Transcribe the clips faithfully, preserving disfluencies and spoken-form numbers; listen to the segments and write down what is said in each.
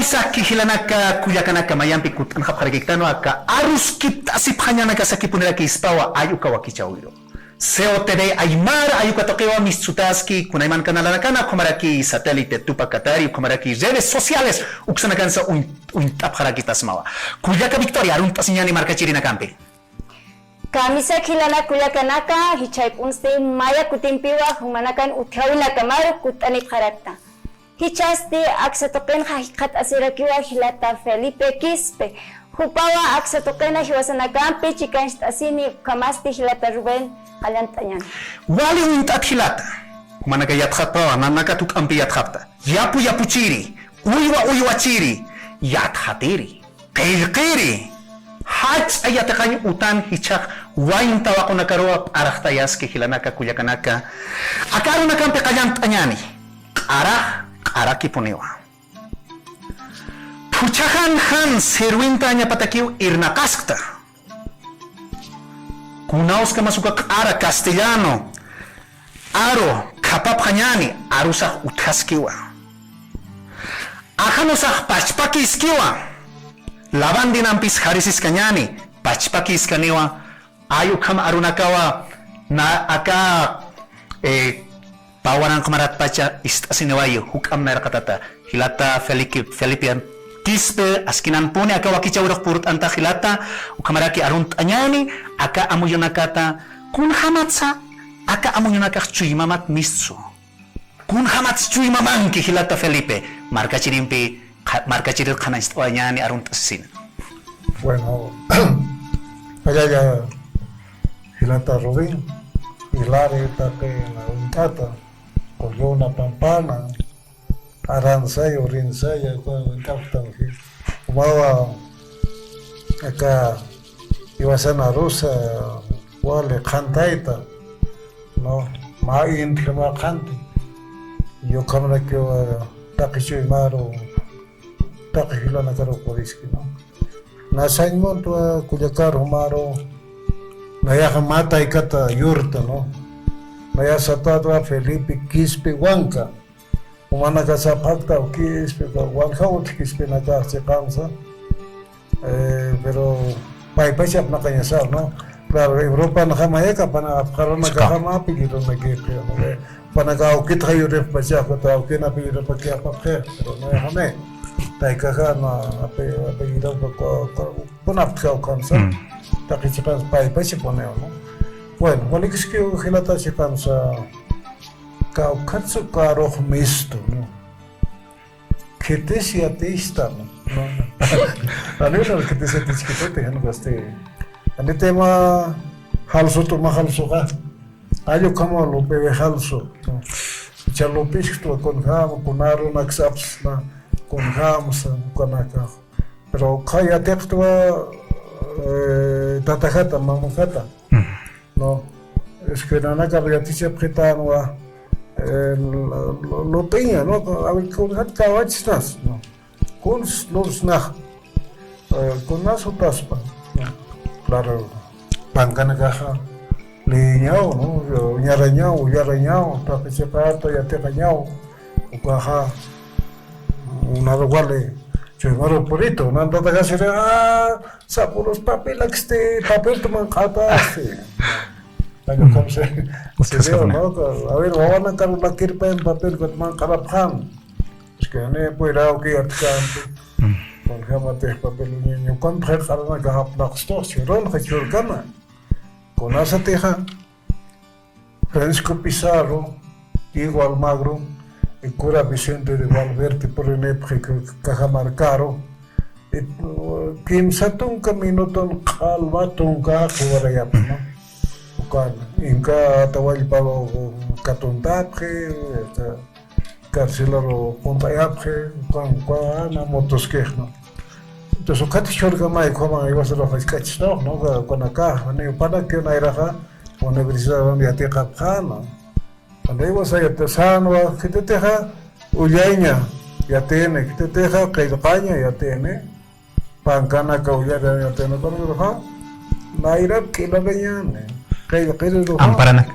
Saki jilanaka, kullakanaka, mayampi kutt'anxapxarakiktanwa aka aruskipt'asipxañanaka sakipuniraki ispawa, ay uka wakichäwiru. C O T V Aymar, ay uka tuqiwa mistsutaski, kunayman canalanakan, ukhamaraki satélite Tupac Katari, ukhamaraki redes sociales, uksanakansa uñ-, uñt'apxarakitasmawa. Kullaka Victoria, arunt'asiñäni markachirinakampi. Kamisaki jilanaka kullakanaka, jichhayp'unsti maya kutimpiwa jumanakan utjawinakamaru kutt'anipxarakta. Jichhasti aksa tuqinxa jikxatasirakiwa jilata Felipe Quispe. Jupawa aksa tuqina jiwasanakampi chikancht'asini, ukhamasti jilata Rubén, qallant'añäni. Wali uñt'at jilata. Jumanaka yatxatpawa, nanaka juk'ampi yatxapxta. Yapu yapuchiri, uywa uywachiri, yatxatiri. Qillqiri, jach'a yatiqañ utan jichhax wayn tawaqunakaruwa p'araxtayaski jilanaka kullakanaka. Aka arunakampi qallant'añäni, q'arax q'arakipuniwa. Phuchhaxan jan sirwintañapatakiw irnaqaskta. Kunawskamas uka q'ara castellano aru khapapxañäni, arusax utjaskiwa. Ajanusax pachpakiskiwa. Lavandinampis jarisiskañäni, pachpakiskaniwa. Ay ukham arunakawa na aka, eh, pä waranqa maratpacha ist'asiniwayi, juk'amp nayraqatata. Jilata Felipe, Felipe Quispe, askinanpuni aka wakichäwirux purt'anta jilata, ukhamaraki arunt'añäni aka amuyunakata, kunjamatsa aka amuyunakax chuymamat mistsu. Kunjamatsa chuymamanki jilata Felipe, markachirimpi, qha-, markachirir qhanañcht'awañäni arunt'asisina. Bueno, jallalla jilata Rubén, Hilari taqi uñt'ata, Qulluna Pampana, Aransaya, Urinsaya, uka uñt'apxtan, jumawa aka jiwasan arusa wali qhantayta, ¿no? Mä inti mä qhanti, ukhamarakiwa taqi chuymaru, taqi jilanakaru puriski, ¿no? Nasañ muntwa kullakar jumaru, nayaxa mä taykata yurta, ¿no? Naya satätwa Felipe Quispe Huanca. Jumanaka sapxakta, awkispi, walja utjkispinakax chiqansa. Eh, pero paypach apnaqañasar, ¿no? Claro, Europanxa mayaka apana, apqarunakaxama apellidonakipi, ¿no? Apanaka awkitxa yuripxpachax, awkin apellidopakixa apapxi, pero no, déjame. Taykaxa, no, ape-, apellidopa, ku-, ku-, kunaptxa ukhamsa. Mm. Taqi chiqansa paypach apuniwa, ¿no? Bueno, walikiskiw jilata chiqansa, kawkhatsa ukarux mistu, ¿no? Khitis yatichtam, ¿no? Anisa khitis yatichkituti, ¿no? Este, ani tema jalsutuma jalsuxa. Ay ukhama lupiwi jalsu, ¿no? Icha lupiskistu kunjam, kunarunak sapsna, kunjamsa, ukanakax. Pero ukham yatiqtwa, eh, tatajata, mamakata. Mm. ¿No? Escuelanakaru yatichapxitänwa, eh, lo, lo, lup'iña, ¿no? A ver, kunjat kawachsnas, ¿no? Kuns lursnax, eh, kunas utaspa, ¿no? Claro, pankanakaxa, leeñaw, ¿no? Uñarañaw, uyarañaw, taqi chiqata yatiqañaw, ukaxa, unaru wali, chuymaru puritu, nantatakaxsiri, ah, sapürus papelaksti, papeltu manq'atasti. Ay, ukham se, se veo, ¿no? A ver, wawanakaru lakirpayan papel, ukat manq'arapxam. Es que ni puyra awki yatkanti. Kunjamatix papel niño, ukan q'aranakax apnaqstux, churunxa churkana. Kunasatixa, Francisco Pizarro, Diego Almagro, y cura Vicente de Valverde, purinipxi Cajamarcaru, y, uh, kimsa tunka minutun q'alwa tunka quwarayapxi, ¿no? Ukan, inka atawallpa katuntapxi, esta, carcelaru qunt'ayapxi, ukan, ukan, motoskix, ¿no? Entonces, ukat churkamay, ukhaman iwasarux jachk'achsnux, ¿no? Ukanakax, ni upanaki nayraxa, universidadun yatiqapxäna. Cuando iwasa yatiqapxänwa, khititixa ullayña yatini, khititixa qillqaña yatini, pankanaka ullaraña yatini, pero nayrap k'ilarañani, qillqiriruxa amparanak.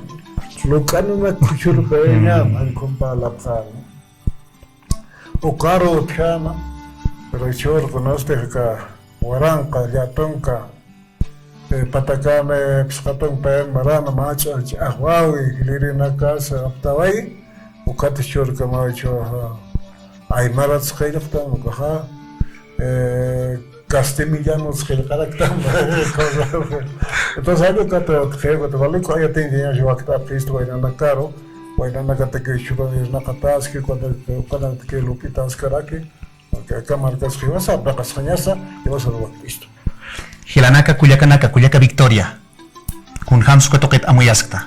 Luk'anunak khuchhurpayañan, mm, allkhumpa alapxäna. Ukaru utjäna, Pero jichhür kunasti aka waranqa, llatunka, eh, patakani, phisqa tunka payani marana mach'a, ch'axwawi, jilïrinakasa aptawayi, ukat jichhürkamaw jichhüxa aymaratsa qillqtan, ukaxa, eh, castimillanos qillqaraktan. Entonces, jall ukat utjxi, ukat wali ukax yatinkañaxa wakt'apxistu waynanakaru, waynanakataki jichhüru irnaqataski, ukanakataki lup'itaskaraki. Porque aka markas jiwasa apnaqasxañasa, jiwasaru wakt'istu. Jilanaka, kullakanaka, kullaka Victoria, kunjams uka tuqit amuyaskta.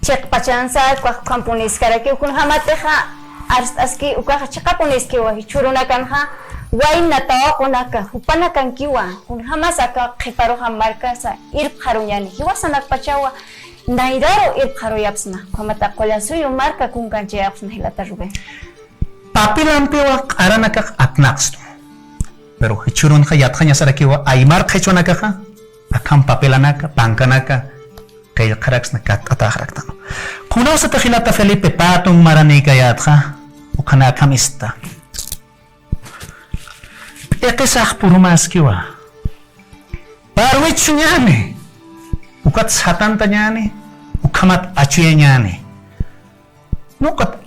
Chiqpachansa, ukax ukhampuniskaraki, kunjamatixa arst'aski, ukaxa chiqapuniskiwa, jichhürunakanxa wayna tawaqunaka jupanakankiwa, kunjamas aka qhiparuxa markasa irpxaruñäni, jiwasanakpachawa nayraru irpxaruyapxsna, ukhamat qullasuyu marka kunkanchayapxsna, jilata Rubén. Papelampiwa q'aranakax apnaqstu. Pero jichhürunxa yatxañasarakiwa aymar qhichwanakaxa, akham papelanaka, pankanaka, qillqaraksna, katt'ataxaraktan. Kunawsatix jilata Felipe pä tun maranïkayätxa, ukhanak akham ista. P'iqisax purmaskiwa. Parwichuñäni. Ukat satantañäni, ukhamat achuyañäni. Ukat,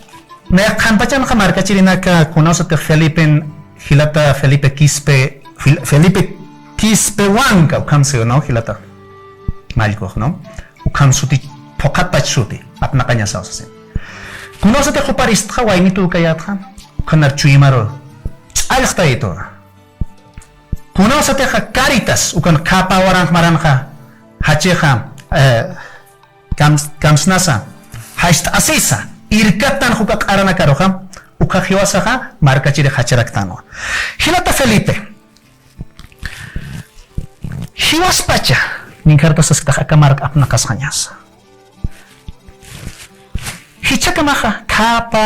nayax qhanpachanxa markachirinaka kunawsatix Felipen, jilata Felipe Quispe, Fel-, Felipe Quispewanka, ukham siw, ¿no? Jilata mallkux, ¿no? Ukham suti, phuqhatpach suti, apnaqañasaw sasin. Kunawsatix juparistxa, waynituw kayätxa, ukhanar chuymaru ch'allxtayitu. Kunawsatixa Caritas, ukan khä pä waranq maranxa, jachixa, eh, kams-, kamsnasa, jacht'asisa, irkattan uka q'aranakaruxa, uka jiwasaxa, markachirix jacharaktanwa. Jilata Felipe, jiwaspacha, ninkhartasasktax aka mark apnaqasxañasa. Jichhakamaxa, khä pä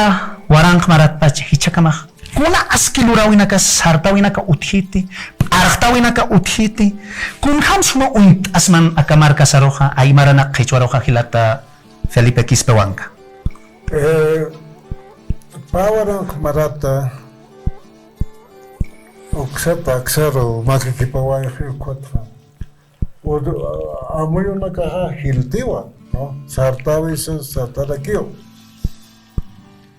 waranq maratpacha, jichhakamaxa. Kuna aski luräwinaka, sartäwinaka utjiti, p'arxtäwinaka utjiti, kunjam suma uñt'asman aka markasaruxa, aymaranak qhichwaruxa jilata Felipe Quispewanka. Eh, pä waranq marata, uksata aksaru makikipawayi ukatxa. Ut-, amuyunakaxa jiltiwa, ¿no? Sartäwisa, sartarakiw.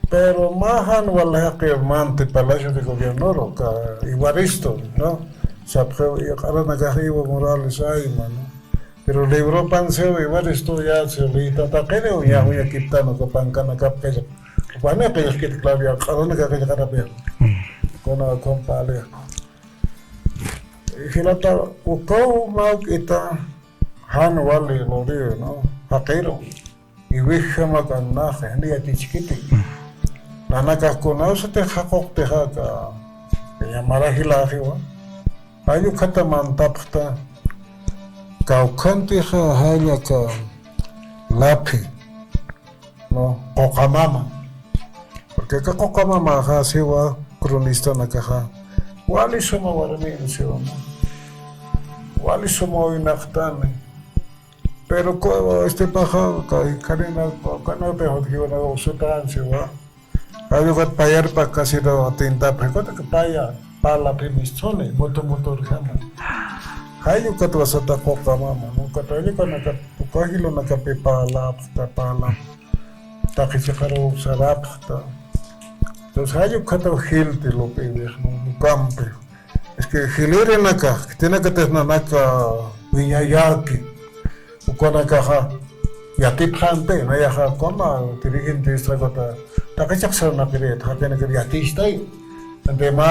Pero mä jan wali jaqiw manti Palacio de Gobiernoru, ka Evaristo, ¿no? Sapxiw, q'aranakax Evo Morales Ayma, ¿no? Pero libropan siw Evaristo ya, siw liyta taqini, uña, uñakiptan uka pankanakap qillq. Jupanï qillqkiti, claro, ya q'aranakax qillqarapi. Kuna compa Alejo. Jilata, ukaw mä juk'ita jan wali luriw, ¿no? Jaqiru. Iwijjamakan nax, jani yatichkiti. Nanakax kunawsatix jaquqtixa aka, aka mara jilaxiwa. Jall ukhata mantapxta, kawkhantixa jall aka laphi. ¿No? Quqamama. Porque aka quqamamaxa siwa cronistanakaxa wali suma warmin siwa, ¿no? Wali suma waynaqtani. Pero ku-, este paxa, kay, karina, kanawta jutjiwana usutan siwa. Jall ukat payarpa kasira atintapxi, ukat paya. Pä laphi misthuni, mutu muturjama. Jall ukat wasata quqamama, ¿no? Ukat jall ukanaka, uka jilunakapi pä lapxta, pä lapxta. Taqi chiqaruw sarapxta. Entonces, jall ukataw jilti lup'iwix, ¿no? Ukampi. Es que jilïrinakax, khitinakatix nanaka wiñayaki. Ukanakaxa yatipxänti, nayaxa ukhama dirigente, este, ukat taqi chiqas sarnaqirït, jaqinakar yatichtay. Ante mä,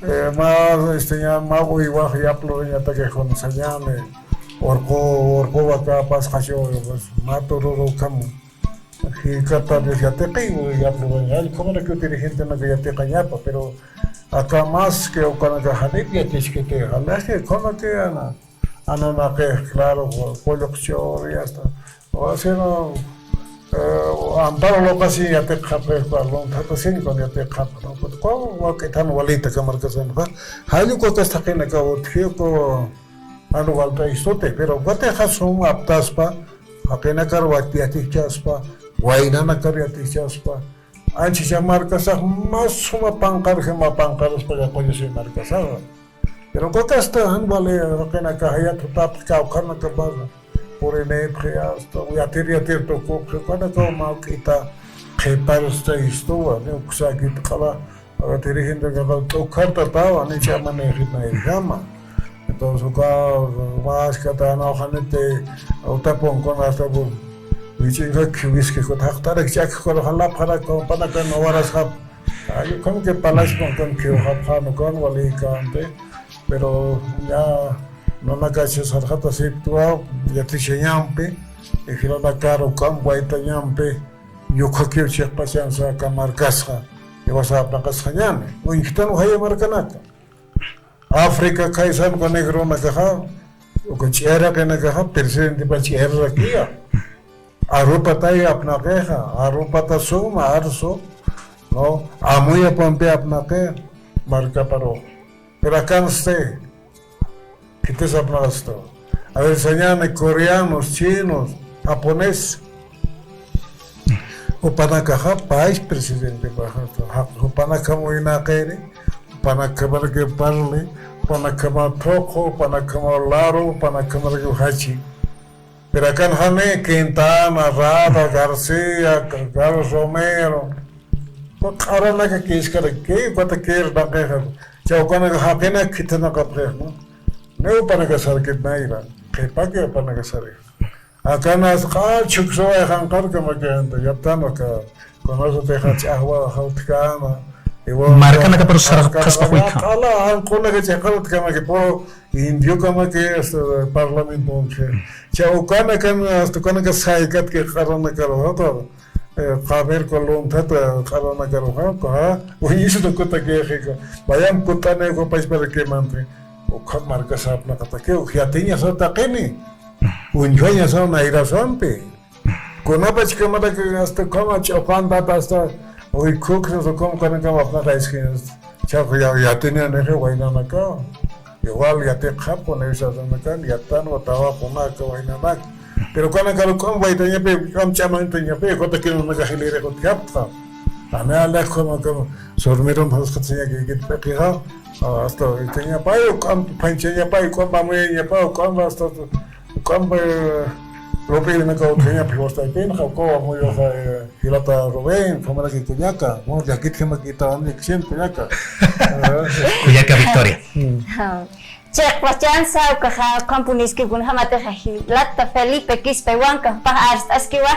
eh, mä, este, ña, mä uywax yapluruñataki jun sañäni, urqu, urquwa aka pasxachu, pues, mä tururu ukham. Jikata yatiqiw yapluruña, jall ukhamarakiw dirigentenaka yatiqañapa, pero aka más que ukanaka janip yatichkiti, jall, es que ukhamaki ana, Ananaqix, claro, Qullqchuri, hasta, o sea, no, eh, Amparo López yatiqxapxi, Lonthata cinco yatiqxapxi, ¿no? Pues, ¿cuál, cuál que tan walita aka markasanxa? Jall uka taqinakaw utji, uka jan walta istuti, pero ukatixa sum aptaspa, jaqinakar yatichaspa, waynanakar yatichaspa, Anchhicha markasax mä suma panqarji, mä panqaruspaga qullisiy markasaxa. Pero kukasta jan wali ruqinaka jayat jutapxi kawkhanakapaxa. Purinipxi, hasta yatir yatir tukupxi, ukanakaw mä juk'ita qhiparsta istuwa, ni uksa kitq'ala, dirigente kata t'ukhartatawa, ni ch'amanixinayjama. Entonces, uka, mä askata anaw janiti, utapun kuna hasta bu, wich'inka khiwiski, kut jaqtarak ch'ak kuna jalapxarak, panaka no warasxap. Ay, ukham que palaspa, ukham que ujapxan, ukham wali kanti. Pero ya, nanakachi sarxatasiptwa, yatichañampi, y jilanakar ukham waytañampi, yukhakiw chiqpachansa aka markasxa, jiwasa apnaqasxañani, uñjtan ujaya markanaka. África khaysan uka negronakaxa, uka ch'iraqinakaxa, presidentepach ch'irarakiya. Arupatay apnaqixa, arupata suma, arsu, ¿no? Amuyapampi apnaqi, markaparu. Pero akansti, khitis apnaqastu. A ver, sañani coreanos, chinos, japonés. Jupanakaxa pay presidente paxastu. Jupanakam uynaqiri, jupanakamaraki parli, jupanakama thuqu, jupanakama laru, jupanakamaraki jachi. Pero akan jani Quintana, Rada, García, Carlos Romero. Q'aranaka kiskarakiy, ukatakir naqixa. Chawkanaka jaqinaka khithanaqapxix, ¿no? Ni jupanaka sarkit nayra, qhipaki jupanaka sarix. Akan asqa chhuksuway janqarkamakanta, yaptan aka, kunasatixa ch'axwa jawtkana, igual markanakaparu sarqaspa juytha. Q'ala janqunaka ch'aqarutkamaki, puro indiokamaki hasta parlamentonxa. Cha ukanakan, hasta ukanaka saykatki q'aranakaru, hata, eh, qamirku lunthata q'aranakaru, ha, ha, uñisru kutakixika. Mayam kut'ani uka pachparakimanti. Ukha markasapnaqataki, uk yatiñasa taqini. Uñjañasa nayrasampi. Kunapachkamarak hasta ukhama ch'uqantata hasta uykhuksas ukham ukanakama apnaqayskiñas. Chaq ya, yatiniñanixi waynanaka. Igual yatiqxapxi, niwsasanakan, yattanwa, tawaqunaka, waynanaka. Pero ukanakaru k'am waytañapi, k'am ch'amantañapi, ukatakirinaka jilirix utjapxta. Jani alaj ukhama, ukhama, surmirum jasqatsañakikit p'iqixa, hasta waytañapay, k'am phanchañapay, k'am amuyañapay, k'am hasta, k'am, eh, lup'irinaka utjañapi, wastaypinxa, ukaw amuyuxa, eh, Jilata Rubén, ukhamaraki kullaka, ¿no? Llakitjamakitawan, llakisien kullaka. Kullaka Victoria. Mm. Chiqpachansa, ukaxa, ukhampuniski kunjamatixa jilata Felipe Quispe Huanca, jupax arst'askiwa.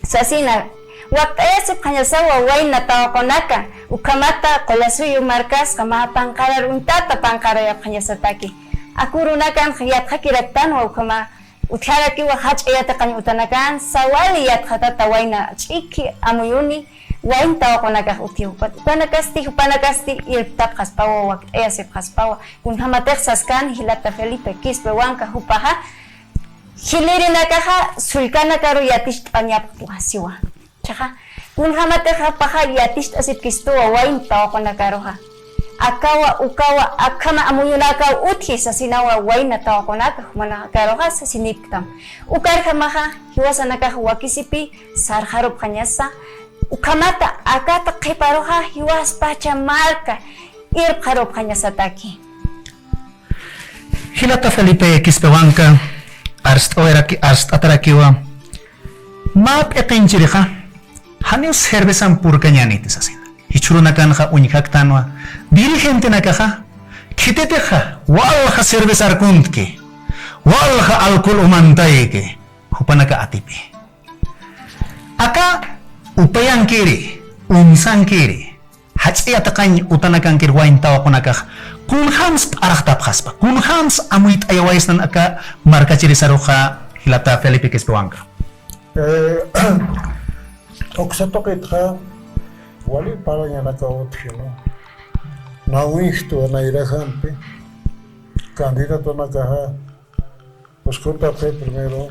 Sasina, wakt'ayasipxañasawa wayna tawaqunaka, ukhamata Qullasuyu markasqa mä panqarar uñtata panqarayapxañasataki. Ak urunakan yatxakiraktanwa ukhama utjarakiwa jach'a yatiqañ utanakansa wali yatxatata wayna ch'iki amuyuni, wayna tawaqunakax utjiw. Upanakasti, jupanakasti irptapxaspawa, wakt'ayasipxaspawa. Kunjamatix saskan jilata Felipe Quispe Huanca jupaxa, jilirinakaxa sullkanakaru yaticht'añapxtwa siwa. Chiqa, kunjamatix jupaxa yaticht'asipkistuwa wayna tawaqunakaruxa. Akawa, ukawa, akhama amuyunakaw utji sasinawa wayna tawaqunaka jumanakaruxa sasinipktam. Ukarjamaxa jiwasanakax wakisipi sarxarupxañasa, ukhamata akata qhiparuxa jiwaspacha marka irpxarupxañasataki. Jilata Felipe Quispe Huanca, arst'awiraki-, arst'atarakiwa, mä p'iqinchirixa, janiw cervezan purkañäniti sasina. Jichhürunakanxa uñjaktanwa, dirigentenakaxa, khititixa, walja cervezar kuntki, walja alcohol umantayki, jupanaka atipi. Aka upayankiri, uñsankiri, jach'a yatiqañ utanakankir wayna tawaqunakax, kunjams p'araxtapxaspa, kunjams amuyt'ayawaysnan aka markachirisaruxa jilata Felipe Quispe Huanca. Eh, uksa tuqitxa, wali parañanakaw utji, ¿no? Nawistu nayrajampi, candidatonakaxa, pues, kunta primero,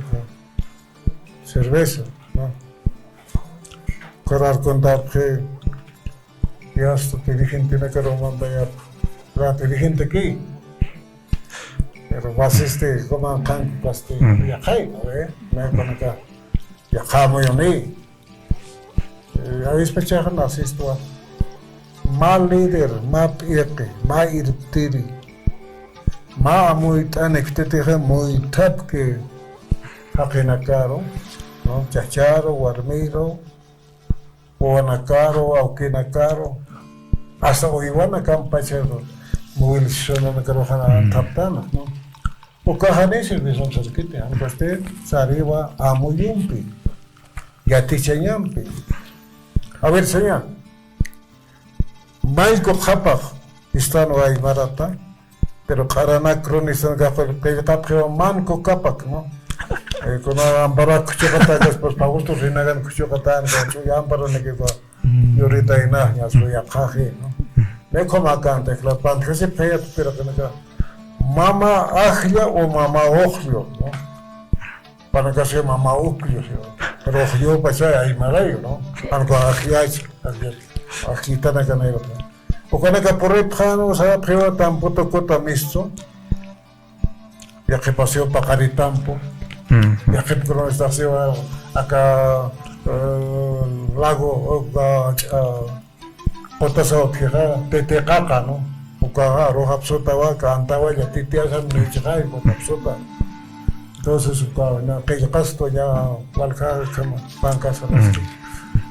cerveza, ¿no? Corral contapxi, y hasta dirigentenakaru mantañapxi, la dirigente aquí. Pero basisti, coman qanki, basisti, mm, yaqay, ¿no ve? Maypanaka, yaqamuyuni. Eh, awispachaxa nasistwa. Mä líder, mä p'iqi, mä irptiri, mä amuyt'anik, titixa muythatki jaqinakaru, ¿no? Chacharu, warmiru, wawanakaru, awkinakaru, hasta uywanakampixa movilizacionanakaruxa thaptana, ¿no? Ukaxani servicion sarkiti, jan ukax sariwa amuyumpi, yatichañampi. A ver, señor, mayku qhapax istanwa aymarata, pero q'aranak cronista qillqapxiwa manku kapak, ¿no? Eh, kuna amparak khuchuqatakas, pues, Fausto Rinagan khuchuqatan, amparanakikwa. Yurita inaxñas, yaqhaxi, ¿no? Mekhum akantix, la pantjasipxayat piraqinaka. Mama ajlla o mama uqllu, ¿no? Panakasi mama uqllu, ¿no? Pero uqllupacha aymarayu, ¿no? Anku ajllach, ajllach. Ajllitanakanayuq, ¿no? Ukanaka puripxan, usarapxiwa tamputu kuta mistu. Yaqhipasiw paqaritampu. Yaqhip cronistasiwa aka, eh, lago, uka, ah, putasaw utjixa, titiqaqa, ¿no? Ukaxa, arujapsutawa, kantawalla, titiasan, nichixay, putapsuta. Entonces, uka, ña, qillqastu, ña, walja, kama, pankasa,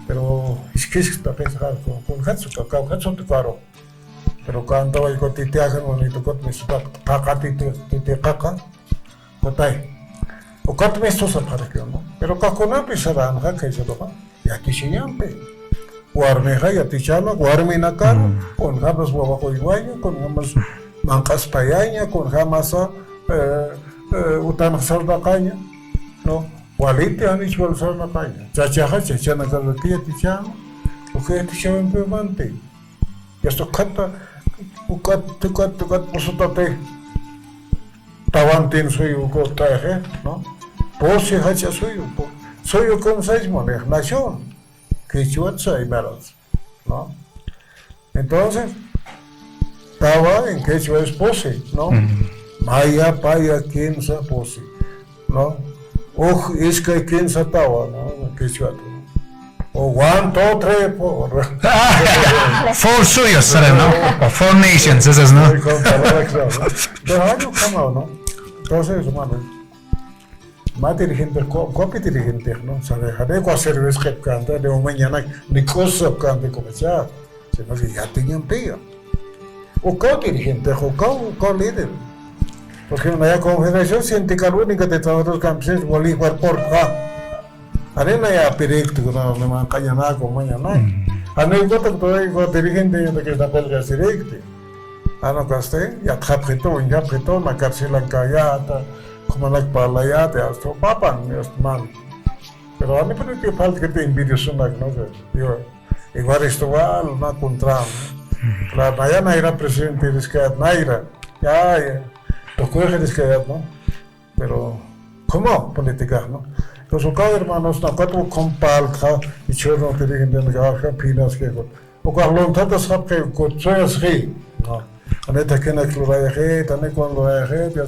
pero, iskisks, taqisxa, kunjatsu, kawjatsu, tukaru. Pero kantawayku titiajan, wanitukut misutaq, qaqa titi, titiqaqa, kutay. Ukat mistusa pharkiw, ¿no? Pero kakunapi saranxa, kaysaruxa, yatichañampi. Warmixa yatichana, warminakaru, kunjamas wawax uywaña, kunjamas manq'aspayaña, kunjamasa, eh, eh, utanxa sarnaqaña, ¿no? Waliti janich wal sarnaqaña. Chachaxa, chachanakaru yatichana, uka yatichawimpiw manti. Yasta ukhata, ukat, ukat, ukat pusutati. Tawantin suyu kutayxi, ¿no? Pusi jacha suyu, pu-, suyu kunsaysma, ¿no? Nación. Qichwatsa, aymaratsa, ¿no? Entonces, tawa en quechua es pusi, ¿no? Maya, paya, kimsa, pusi. ¿No? Uj, iskay, kimsa tawa, ¿no? Qichwata. O one, two, three, four. Four suyos, ¿sabes, no? O four nations, esas, ¿no? Con palabras claras, ¿no? Pero hay un cambio, ¿no? Entonces, hermano, mä dirigente, co-, copi dirigente, ¿no? ¿Sabe? Jare, cua service qhipkänti, de un mañana, ni cosa qhipkänti, como sea. Sino que ya tenían pega. Ukaw dirigente, ukaw, ukaw líder. Porque naya Confederación Sindical Única de Trabajadores Campesinos Bolívar, por acá. Jani naya apirikti, kuna, manq'añanaku, mañana. Jani ukata, uka dirigente, ya que está pelga dirigente. Jani ukasti, yatxapxitu, uñjapxitu, na carcelan kayata, kumanak parlayata, hasta papan, hasta man. Pero jani, pero que falta que te envidioso, ¿no? Yo, Evaristo wal, ¿no? Contra, ¿no? Claro, naya nayra presidente, eres que nayra. Ya, ya. Lo que eres que, ¿no? Pero, ¿cómo? Política, ¿no? Entonces, cada hermano, ¿no? Cuatro compalta, y chorro, te dije, de la caja, pilas, que, o Carlón, tantas, ¿no? Que, que, soy así, ¿no? Aneta, que no, que lo vaya, que, también cuando vaya, que, ya,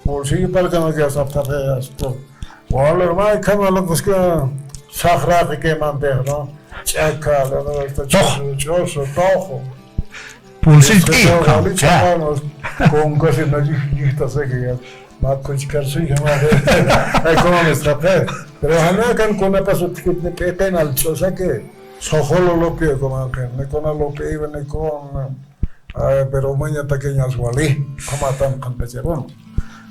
bolsillo para que no, que hasta, hasta, Wal hermano, kama la kuska, saqraqi kaymantixa, ¿no? Ch'aka, ¿no? Hasta toq. Ch'usu, ch'usu, toqo. Pulsil. Este, t'ikha, wali, ya. Ch'amanos, con casi no, yijta, sé que ya. Ma kuchkar, soy, jamás. Ay, ¿cómo me escapé? Pero jana kan kuna paso tikit ni pepe al ch'usa que sojolo lo pio, como que me con lo pio, ni con, ay, pero maña taqueñas wali, como tan campechero,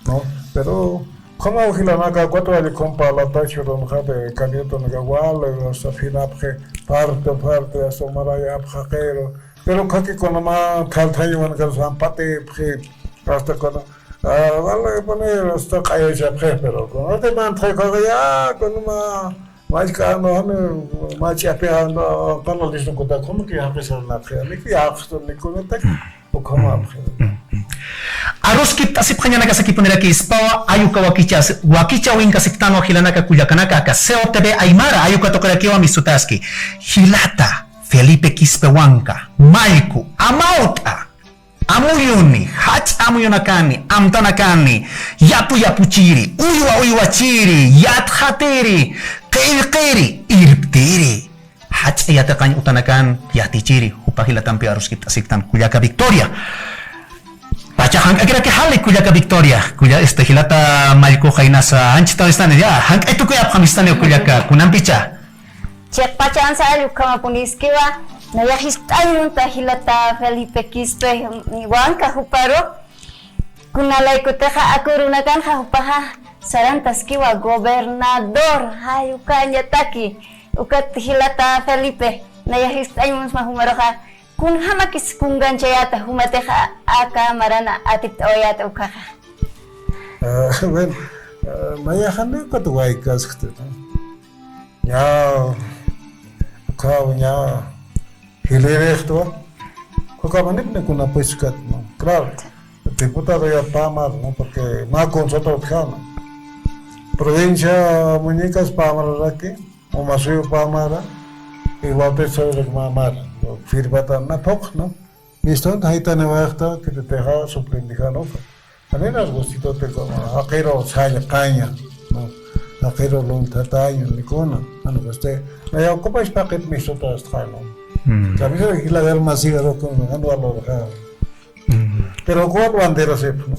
¿no? Pero, como jilanaka, cuatro años con palata, churunja de caliente, no igual, hasta finapje, parte, parte, hasta maraya, jaqero. Pero kaki con ma, tal, tal, igual que los ampate, hasta con, ah, vale, poner, hasta calla, pero con, no te mantra, con ya, con ma, Machk'ano, jani, mach'api, jani, panalisnukutax, como que jaqisarnaqi, ni que jaqisarnikunatak, ukhama. Aruskipt'asipxañanakasakipunirakispwa, ayuka wakichas, wakichawinkasiptanwa jilanaka kullakanaka, aka C O T V Aymara, ayuka tuqirakiwa misutaski. Jilata, Felipe Quispe Huanca, mallku, amawt'a. Amuyuni, jach'a amuyunakani, amtanakani, yapu yapuchiri, uywa uywachiri, yatxatiri, qillqiri, irptiri, jach'a yatiqañ utanakan yatichiri, jupa jilatampi aruskipt'asiktan kullaka Victoria. Pacha jank'akiraki jali kullaka Victoria, kulla este jilata Mallkuxa inasa anchita istani, ya, jank'ay tukuyapxam istani kullaka, kunampicha. Chiqpachansa ukhamapunïskiwa, nayax jiskt'añ munta jilata Felipe Quispe, wawanka juparu, kunalaykutixa aka urunakanxa jupaxa sarantaskiwa gobernador, jay ukañataki, ukat jilata Felipe, nayax jiskt'añ munsma jumaruxa, kunjamakis kunkanchayäta, jumatixa aka marana atipt'awayäta ukaxa. Ah, bueno, ah, nayaxani ukat waykaskti, ¿no? Ña, ukhaw ña, jilïrixtwa, ukamanipni kunapuchkat, ¿no? Claro, diputado ya pamar, ¿no? Porque mä consulta utjana. Provincia Muñecas pamararaki, Umasuyu pamara, igualmente soy mamara, firmata na pok, ¿no? Miston, jaytani wayxta, que te deja sorprendijan uka. Janinas gustitote como, jaqiru sallqaña, ¿no? Jaqiru luntataña, nikuna, jani guste. Naya ocupash paqit misota astqano. Mm. Camisa de la del masiga, ¿no? Con, con valor, ja. Mm. Pero cuál bandera se, ¿no?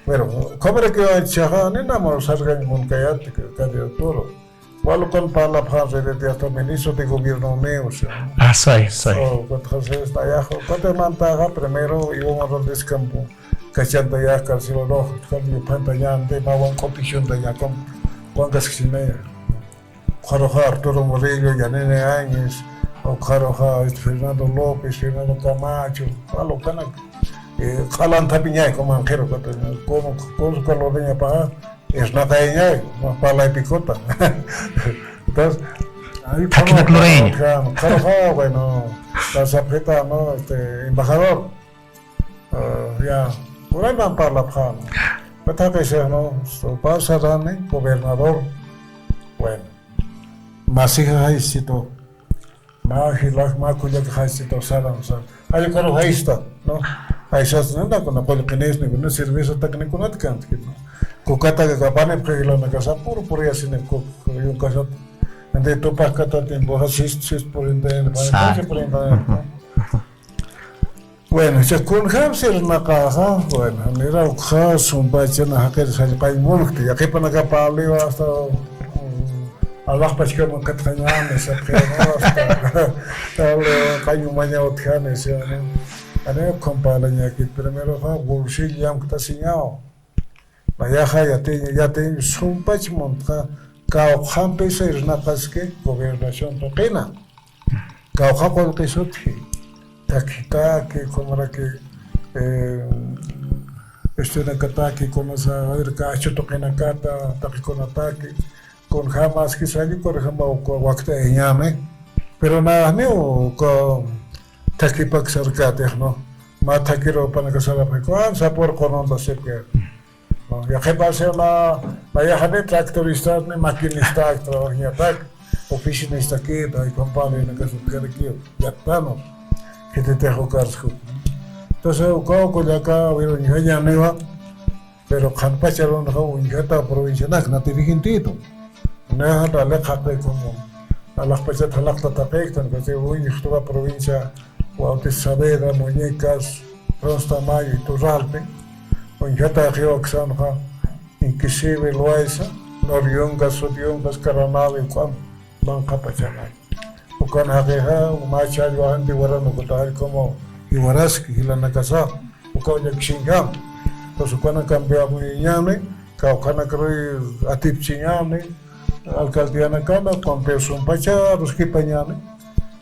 Pero, ¿cómo era que va a echar? Ni nada más, salga en Moncayate, que cayó todo. Wal ukan parlapxän red de hasta ministro de gobierno nïw, ¿sí? Ah, say, say. So, ukat José Estayajo, ukat mantaxa primero Iván Rodríguez Campo, kachanta ya carcelero, ukat yupantaña, ante mawan copichuntaña, con, con Casquinea. Ukxaruxa Arturo Murillo, Yanine Áñez, ukxaruxa, este, Fernando López, Fernando Camacho, wal ukanak, eh, q'alantapiñay, como anjero, como, como, como, Irnaqayañay, mä parlay pikota. Entonces, ahí Thakinak lurayaña. Claro, claro, bueno, la sapeta, ¿no? Este, embajador. Ah, ya, por ahí van parlapxäna. Mä thaqisix, ¿no? Pasa rani, gobernador. Bueno, masixa jaysitu. Mä jilak, mä kullak jaysitu saran, saran. Ay, ukaru jaysta, ¿no? Ay, sas, ¿no? Kuna qullqinis, ni kuna cerveza, tak ni kunat kant, ¿no? Kukata ka kapani, porque la na casa, puro, puro, ya sin el coco, yunkasat. Ande tupa kata tiempo, sis, sis, por ende, por ende, ¿no? Bueno, ya kunjam sirnaqaxa, bueno, mira, ukxa sumpachana jaqir sallqañ munxti, yaqipanaka Pablo hasta, mm, alaxpachkaman katxañäni, sapxi, ¿no? Hasta, Pablo, qañu maña utjani, ¿sí, no? Ani ukham parlañaki, primero, ja, bolsillo llamktasiñaw. Nayaxa yatiñ, yatiñ sumpach muntxa, kawkhampisa irnaqaski gobernación tuqina. Kawkha qullqis utji. Takhitaki, kunaraki, eh, estudianakataki, kunasa, a ver, kachu tuqinakata, taqikunataki, kunjamaski salli, kunjama uka wakt'ayañäni. Pero nayaxniw uka thakipak sarkatix, ¿no? Mä thakiru jupanaka sarapxi, kuwan sapur qununta sipki. No, yaqhipax sirna, nayaxani tractoristas, ni maquinistas, trabajañatak, oficinistakita, y compañía, ni caso que aquí, ya plano, que te dejo cargo. Entonces, uka kullaka, pero ni haya neva, pero qhanpacharunxa uñjata provincianak, na dirigentito. Nayaxa dale qhaqi como, alaxpachat jalaqta taqiktan, que se uñjtuqa provincia, Bautista Saavedra, Muñecas, Ronce Tamayo, Iturralpi, uñjata jiwaksanxa, Inquisive, Loayza, Nor Yungas, Sud Yungas, Caranavi, Juan, Manqapachanay. Ukan jaqixa, mä challwa janti waranukutari como jiwaraski, jilanakasa, ukaw llakisinjam. Entonces, ukana cambiamuyañäni, kawkhanakaruy atipchiñäni, alcaldianakana, Juan Pedro sumpachar, uskipañäni.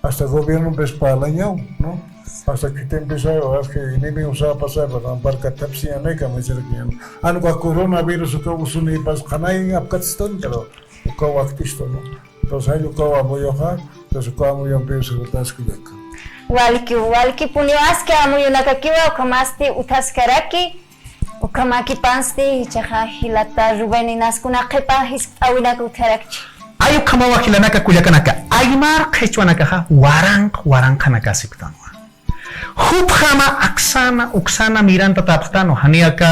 Hasta gobierno pues parlañaw, ¿no? Hasta que te empieza a que enemigo se va a pasar, pero amparka tapsiñaneka, me dice que, ah, no, coronavirus, que uso ni pas, canay, apkatston, pero, uka waktisto, ¿no? Entonces, ahí uka amuyuxa, entonces, uka amuyun pienso que tas que ya. Walki, walki, puniwaski amuyunakakiwa, ukamasti, utaskaraki, Ukhamakipansti, jichhaxa jilata Rubén Inas kuna qhipa jiskt'awinaka utjarakchi. Ay ukhamawa jilanaka kullakanaka, aymar qhichwanakaxa waranq waranqanakasipktanwa. Jupjama aksana, uksana Miranda tapxtanu, jani aka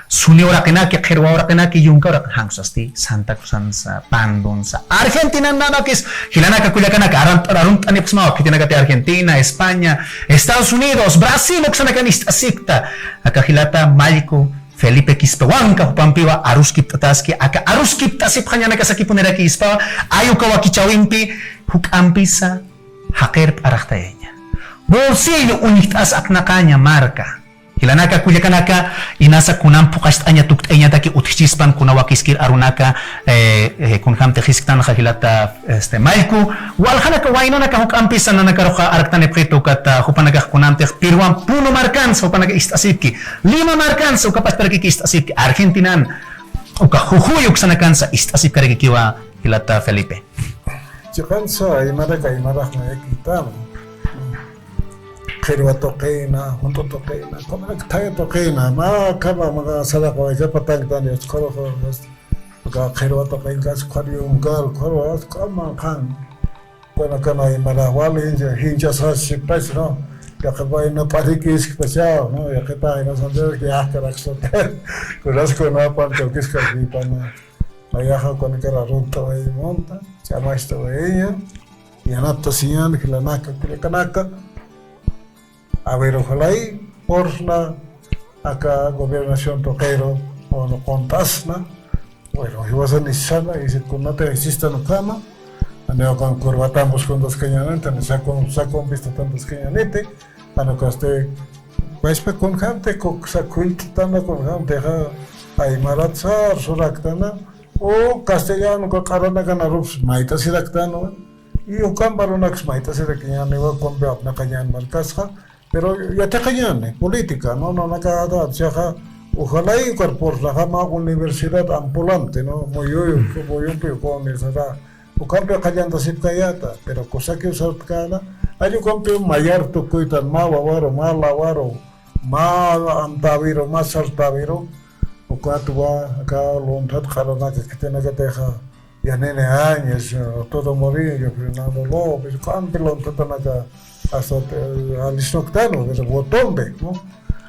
suni uraqinaki, qhirwa uraqinaki, yunka uraqin, jan uksasti, Santa Cruzansa, Pandonsa, Argentinan nanakis, jilanaka kullakanaka, arunt'anipxsmawa, khitinakati Argentina, España, Estados Unidos, Brasil, uksanakan ist'asipkta, aka jilata Mallku Felipe Quispewanka, jupampiwa aruskipt'ataski, aka aruskipt'asipxañanakasakipunirakispwa, ay uka wakichäwimpi, juk'ampisa, jaqir p'araxtayaña. Bolsillo uñjt'as apnaqaña marka. Jilanaka kullakanaka, inasa kunan phuqacht'aña tukt'ayañataki utjchispan kuna wakiskir arunaka, eh, eh, kunjamtix jisktanxa jilata, este, Mallku, waljanaka waynanaka juk'ampisa nanakaruxa arktanipxitu ukat, ah, jupanakax kunantix Piruwan Puno markansa jupanaka ist'asipki, Lima markansa uka pachtarakiki ist'asipki, Argentinan, uka Jujuy uksanakansa ist'asipkarakikiwa jilata Felipe. Chiqansa, imaraka, imaraq mayakïtam. Qhirwa tuqina, junt'u tuqina, kunarak thaya tuqina, mä kama, mä saraqa waychapa tanktani, uskhuruxa, uska qhirwa tuqinkas, uskhuruxa yunka, uskhuruxa, uskhuruxa manqhan. Kunakana imaraq wali jincha, jinchasasipachä, ¿no? Yaqhipa ina p'arikiskpacha, ¿no? Yaqhipa ina santiago, yaqhiraksa. Kunas kunapan, tukiskakipana. Nayaxa kunakar arunt'awayi munta, ch'amacht'awayiña, yanaptasiñäni jilanaka, kullakanaka. A ver, ojalá y purxna aka gobernación tuqiru, o no contestasna. Bueno, jiwasan isisana, y si kunata isistan ukhama, aniwa kan corbatan buscantaskañäniti, ni sacón, sacón vistatantaskañäniti, jan ukasti, pues, kunjamti, kuk, sakullt'atana kunjamtixa, aymarat sar suraktana, o castellano, uka q'aranakan arups mayt'asiraktanwa, y ukamp arunaks mayt'asirakiñäniwa, ukampi apnaqañän markasxa, pero yatiqañäni, política, ¿no? Nanakata, o sea, ojalá y ukar purxnaxa mä universidad ambulante, ¿no? Muyuyu, muyumpi, uka universidad, ukampi qalltantasipkayäta, pero kusakiw sartkäna, jall ukampi mayar tukuytan, mä wawaru, mä lawaru, mä amtäwiru, mä sartäwiru, ukatwa, aka lunthat q'aranaka khitinakatixa, Yanine Áñez, Arturo Murillo, Fernando López, ukampi lunthatanaka, hasta, eh, alisnuktanwa, pero botompi, ¿no?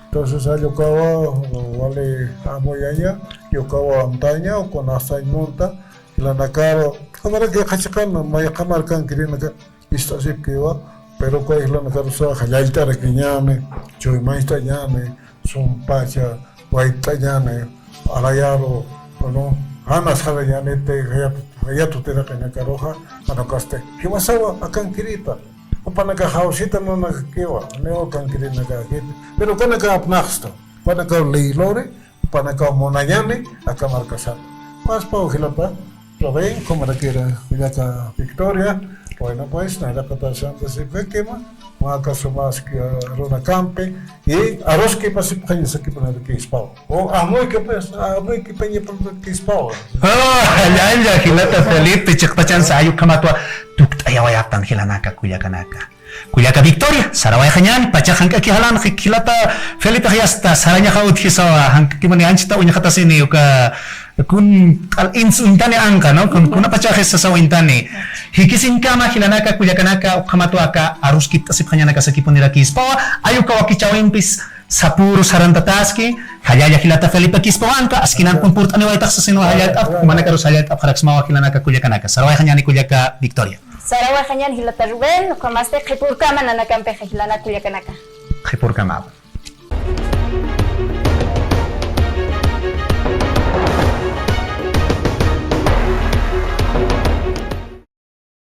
Entonces, jall ukawa, wali amuyaña, y ukawa amtaña, o con astañ munta, jilanakaru, qhamaraki qhachqan, mayqa markankirinaka, ist'asipkiwa, pero uka jilanakarusa jallallt'arakiñäni, chuymacht'añäni, sumpacha, wayt'añäni, arayaru, ¿no? Janas jarañäniti, jayat, jayat utiraqinakaruxa, jan ukasti. Jiwasawa akankirita, jupanakax jawsita nanakakiwa, aniwa akankirinakakiti. Pero ukanakax apnaqsta, ukanakax ley luri, Jupanakaw munañäni aka markasat. Paspaw jilata, Rubén, ukhamarakira kullaka Victoria, bueno, pues, nayraqata santasipkakima, mä aka sumaski, ah, runakampi, y aruskipasipxañasakipunirakispwa. O, amuykipas, amuykipañapunirakispwa. Oh, ya, ya, jilata Felipe, chiqpachansa, ay ukhamatwa, tukt'ayawayaptan jilanaka, kullakanaka. Kullaka Victoria, sarawayxañäni, pachax jank'aki jalanxa, jilata Felipe, jayasta sarañaxa utjisawa, jank'akimuni anchhita uñxatasini uka kun q'al ins uñtani anqa, ¿no? Kun, kuna pachaxis sasaw uñtani. Jikisinkama jilanaka, kullakanaka, ukhamatwa aka aruskipt'asipxañanakasakipunirakispawa, ay uka wakichäwimpis sapüru sarantataski, jallalla jilata Felipe Quispewanka, askinankun purt'aniwaytax sasinwa jallallt'apx, jumanakarus jallallt'apxaraksmawa jilanaka, kullakanaka. Sarawayxañäni kullaka Victoria. Sarawayxañäni jilata Rubén, ukhamasti qhipürkama nanakampixa jilanaka kullakanaka. Qhipürkamawa.